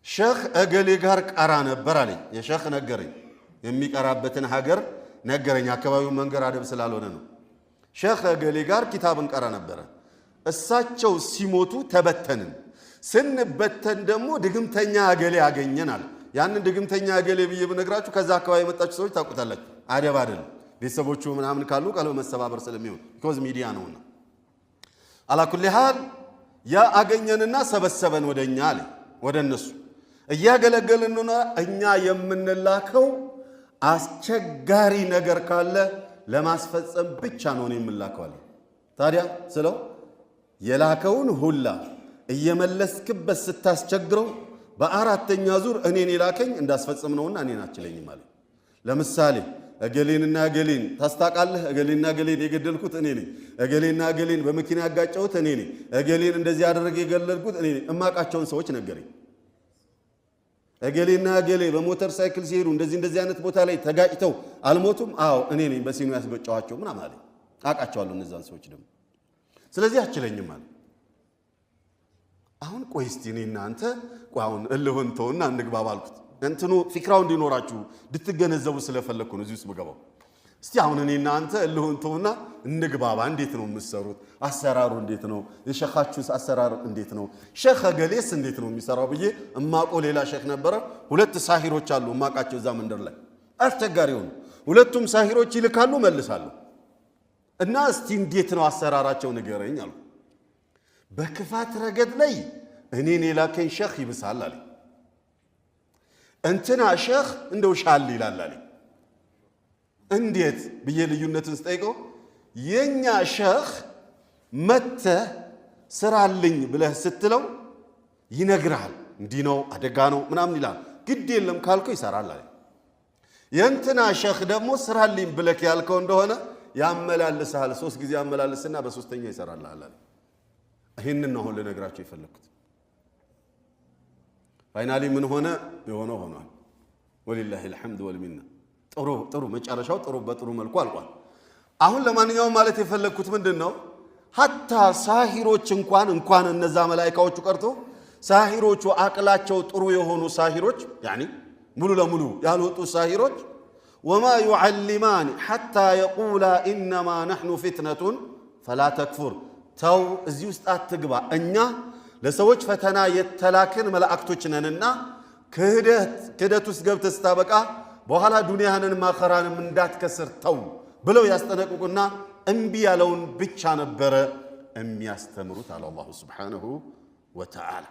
ሸኽ እገሌ ጋር ቀራ ነበር አለኝ። የሸኽ ነገረኝ፣ የሚቀራበትን ሀገር ነገረኝ። አካባቢው መንገር አደብ ስላልሆነ ነው። ሸኽ እገሌ ጋር ኪታብ እንቀራ ነበረ። እሳቸው ሲሞቱ ተበተንን። ስንበተን ደግሞ ድግምተኛ እገሌ አገኘን አለ። ያንን ድግምተኛ እገሌ ብዬ ብነግራችሁ ከዛ አካባቢ የመጣችሁ ሰዎች ታውቁታላችሁ። አደብ አይደለም። ቤተሰቦቹ ምናምን ካሉ ቀልብ መሰባበር ስለሚሆን because ሚዲያ ነውና። على كل حال ያ አገኘንና ሰበሰበን ወደ እኛ አለ፣ ወደ እነሱ እያገለገልን እኛ የምንላከው አስቸጋሪ ነገር ካለ ለማስፈጸም ብቻ ነው እኔ የምላከው አለ። ታዲያ ስለው የላከውን ሁላ እየመለስክበት ስታስቸግረው በአራተኛ ዙር እኔን የላከኝ እንዳስፈጽም ነውና እኔን አትችለኝም አለ። ለምሳሌ እገሌንና እገሌን ታስታውቃለህ? እገሌና እገሌን የገደልኩት እኔ ነኝ። እገሌና እገሌን በመኪና ያጋጨሁት እኔ ነኝ። እገሌን እንደዚህ ያደረገ የገደልኩት እኔ ነኝ። እማቃቸውን ሰዎች ነገረኝ። እገሌና እገሌ በሞተር ሳይክል ሲሄዱ እንደዚህ እንደዚህ አይነት ቦታ ላይ ተጋጭተው አልሞቱም? አዎ፣ እኔ ነኝ በሲኖ ያስገጨኋቸው ምናምን አለኝ። አውቃቸዋለሁ እነዛን ሰዎች ደግሞ። ስለዚህ አችለኝም አለ። አሁን ቆይ እስቲ እኔ እናንተ ቆይ አሁን እልህን ተውና እንግባባ አልኩት። እንትኑ ፊክራው እንዲኖራችሁ እንድትገነዘቡ ስለፈለግኩ ነው እዚህ ውስጥ ምገባው። እስቲ አሁን እኔ እናንተ እልህን ተውና እንግባባ። እንዴት ነው የምትሰሩት? አሰራሩ እንዴት ነው? የሸኻችሁስ አሰራር እንዴት ነው? ሸኽ ገሌስ እንዴት ነው የሚሰራው ብዬ እማቆ ሌላ ሸኽ ነበረ። ሁለት ሳሂሮች አሉ እማቃቸው እዛ መንደር ላይ አስቸጋሪ ሆኑ። ሁለቱም ሳሂሮች ይልካሉ፣ መልሳለሁ እና እስቲ እንዴት ነው አሰራራቸው ንገረኝ አሉ። በክፋት ረገድ ላይ እኔን የላከኝ ሸኽ ይብሳል አለኝ። እንትና ሸኽ እንደው ሻል ይላል አለኝ። እንዴት ብዬ ልዩነትን ስጠይቀው የኛ ሸኽ መተህ ስራልኝ ብለህ ስትለው ይነግርሃል። እንዲህ ነው፣ አደጋ ነው ምናምን ይላል። ግድ የለም ካልከው ይሰራል አለኝ። የእንትና ሸኽ ደግሞ ስራልኝ ብለህ ያልከው እንደሆነ ያመላልስሃል። 3 ጊዜ ያመላልስና በሶስተኛ ይሰራልሃል አለኝ። ይህንን ነው አሁን ልነግራቸው የፈለግኩት። Finally ምን ሆነ? የሆነው ሆኗል። ولله الحمد والمنة። ጥሩ ጥሩ መጨረሻው ጥሩ በጥሩ መልኩ አልቋል። አሁን ለማንኛውም ማለት የፈለግኩት ምንድን ነው? حتى ሳሂሮች እንኳን እነዛ መላኢካዎቹ ቀርቶ ሳሂሮቹ አቅላቸው ጥሩ የሆኑ ሳሂሮች፣ يعني ሙሉ ለሙሉ ያልወጡ ሳሂሮች وما يعلمان حتى يقولا إنما نحن فتنة فلا تكفر፣ ተው እዚህ ውስጥ አትግባ፣ እኛ ለሰዎች ፈተና የተላክን መላእክቶች ነንና ክህደት ውስጥ ገብተህ ስታበቃ በኋላ ዱንያህንም አኸራንም እንዳትከስር ተው ብለው ያስጠነቅቁና እምቢ ያለውን ብቻ ነበረ የሚያስተምሩት አለ አላሁ سبحانه وتعالى።